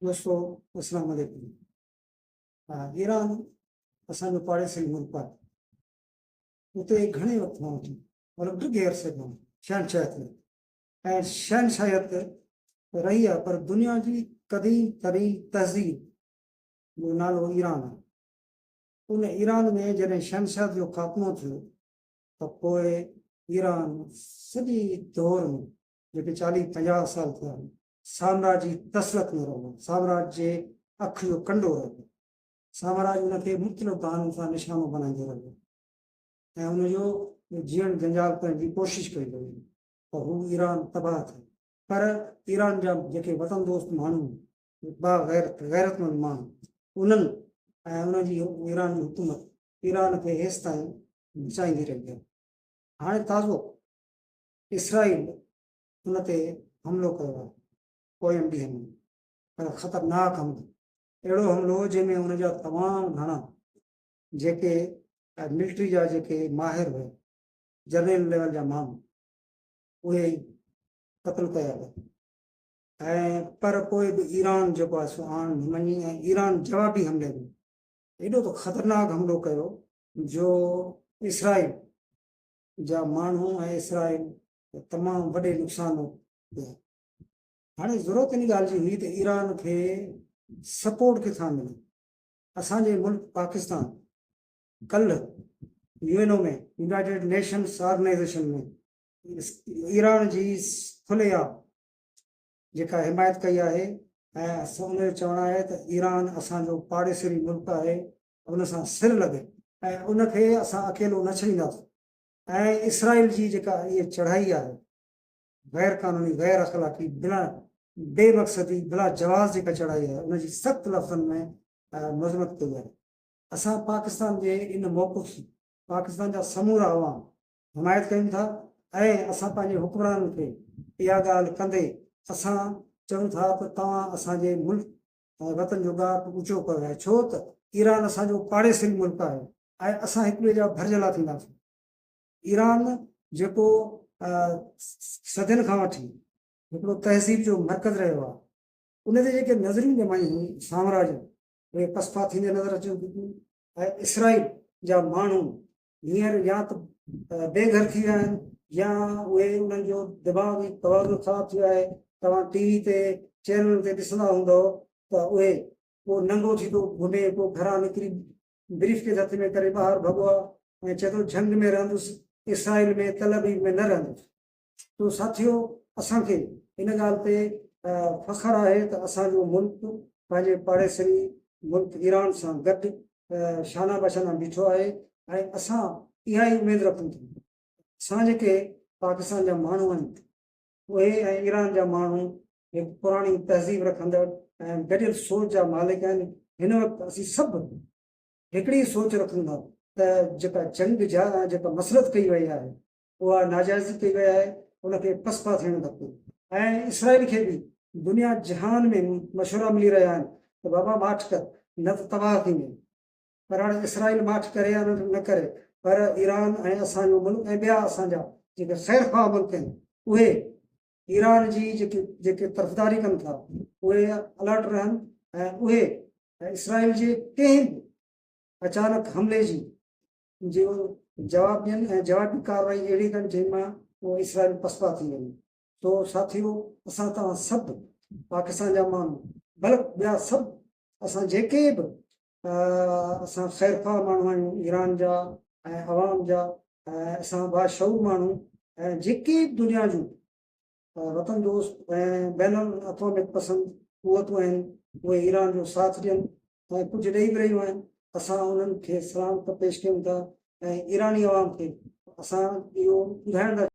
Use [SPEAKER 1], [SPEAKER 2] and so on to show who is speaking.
[SPEAKER 1] دوستو اسلام عليڪم. ايران اسان جو پاڙيسري ملڪ آهي. اتي گهڻي وقت کان وٺي مطلب ڊگهي عرصي کان شهنشاهيت رهي ۽ شهنشاهيت رهي آهي پر دنيا جي قديم ترين تهذيب جو نالو ايران آهي. ان ايران ۾ جڏهن شهنشاهيت جو خاتمو ٿيو ته پوء ايران سڄي دور ۾ جيڪي چاليهه پنجاهه سال ٿيا آهن سامراجي تسلط ۾ رهيو، سامراج جي اک جو ڪنڊو رهيو. سامراج ان کي مختلف بهانن سان نشانو بنائيندو رهيو ۽ ان جو جيئڻ جنجال ڪرڻ جي ڪوشش ڪئي وئي ته هو ايران تباهه ٿئي. پر ايران جا جيڪي وطن دوست ماڻهو، با غيرت غيرتمند ماڻهو، انهن ۽ ان جي ايران جي حڪومت ايران کي هيستائين بچائيندي رهي آهي. هاڻي تازو اسرائيل ان تي حملو ڪيو آهي پوين ڏينهن ۾ پر خطرناڪ حملو، اهڙو حملو جنهن ۾ ان جا تمام گهڻا جيڪي ملٽري جا جيڪي ماهر هيا، جنرل ليول جا ماڻهو، اهي قتل ڪيا ويا ۽ پر پوء به ايران جيڪو آهي سو آڻ نه مڃي ۽ ايران جوابي حملي ۾ ايڏو ته خطرناڪ حملو ڪيو جو اسرائيل جا ماڻهو ۽ اسرائيل تمام وڏي نقصان ۾ پيا. هاڻي ضرورت ان ڳالهه جي هئي ته ايران کي سپورٽ ڪٿان ملي. اسان جي ملڪ پاڪستان ڪلهه U N O ۾ United Nations Organization ۾ Iran جي کلي عام جيڪا حمايت ڪئي آهي ۽ ان جو چوڻ آهي ته ايران اسان جو پاڙيسري ملڪ آهي ان سان سر لڳي ۽ ان کي اسان اڪيلو نه ڇڏينداسون ۽ اسرائيل جي جيڪا اهي چڙهائي آهي غير قانوني غير اخلاقي بلا بي مقصدي بلا جواز جيڪا چڙهائي آهي ان جي سخت لفظن ۾ مذمت ڪئي آهي. اسان پاڪستان جي ان موقف جي پاڪستان جا سمورا عوام حمايت ڪيون ٿا ۽ اسان پنهنجي حڪمرانن کي اها ڳالهه ڪندي اسان چئون ٿا ته توهان اسان جي ملڪ ۽ وطن جو ڳاٽ اوچو ڪيو آهي ڇو ته ايران اسان جو پاڙيسري ملڪ آهي ۽ اسان هڪ ٻئي جا ڀرجهلا ٿينداسون. ايران جيڪو صدين کان وٺي هڪڙو تهذيب جو مرڪز رهيو آهي ان تي جيڪي نظريون ڄمايون هيون سامراجن اهي پسپا ٿيندي نظر اچن ٿيون ۽ اسرائيل جا ماڻهو هينئر يا ته بي گهر ٿي ويا آهن يا اهي انهن جو دماغ ۽ توازن خراب ٿي ويو آهي. توهان ٽي وي تي چينلن تي ڏسندا هوندؤ ته اهي ڪو ننگو ٿي ٿو گهمي، ڪو گهران نڪري بريف ڪيس هٿ ۾ ڪري ٻاهر ڀڳو آهي ۽ چئي ٿو جهنگ ۾ رهندس، اسرائيل ۾ تل ابيب ۾ نه رهندس. تو ساٿيو اسان کي ان ڳالهه تي فخر آهي ته اسان جو ملڪ پنهنجي پاڙيسري ملڪ ايران سان گڏ شانه بشانه بيٺو آهي ۽ اسان اها ئي اميد رکون ٿا اسان جيڪي پاڪستان جا ماڻهو آهن اهي ۽ ايران جا ماڻهو هڪ پراڻي تهذيب رکندڙ ۽ گڏيل سوچ جا مالڪ آهن. هن وقت اسين سڀ هڪڙي سوچ رکون ٿا ته جيڪا جنگ جا جيڪا مسلط ڪئي وئي آهي اها ناجائزي ڪئي وئي آهي، ان کي پسپا ٿيڻ کپي ۽ اسرائيل کي به دنيا جهان ۾ مشورا ملي رهيا آهن ته بابا ماٺ ڪر نه ته تباهه ٿيندين. پر هاڻي اسرائيل ماٺ ڪري يا نه ڪري پر ايران ۽ اسان جو ملڪ ۽ ٻيا اسان جا جيڪي خير خواهه ملڪ آهن اهي ايران جي جيڪي جيڪي طرفداري ڪن ٿا اهي الرٽ رهن ۽ اهي اسرائيل جي ڪنهن به اچانڪ حملي جي جو جواب ڏين ۽ جوابي ڪارروائي اهڙي ڪن جنهن مان اهو اسرائيل پسپا ٿي وڃي. سو ساٿيو اسان توهان سڀ پاڪستان جا ماڻهو بلڪ ٻيا سڀ اسان جيڪي به اسان خيرخواهه ماڻهو آهيون ايران جا ۽ عوام جا ۽ اسان باشعور ماڻهو ۽ جيڪي به دنيا جون وطن دوست ۽ بين الاقواميت پسند قوتون آهن اهي ايران جو ساٿ ڏين ۽ ڪجهه ڏئي به رهيون آهن اسان انهن کي سلام پيش ڪيون ٿا ۽ ايراني عوام کي اسان اهو ٻڌائڻ ٿا.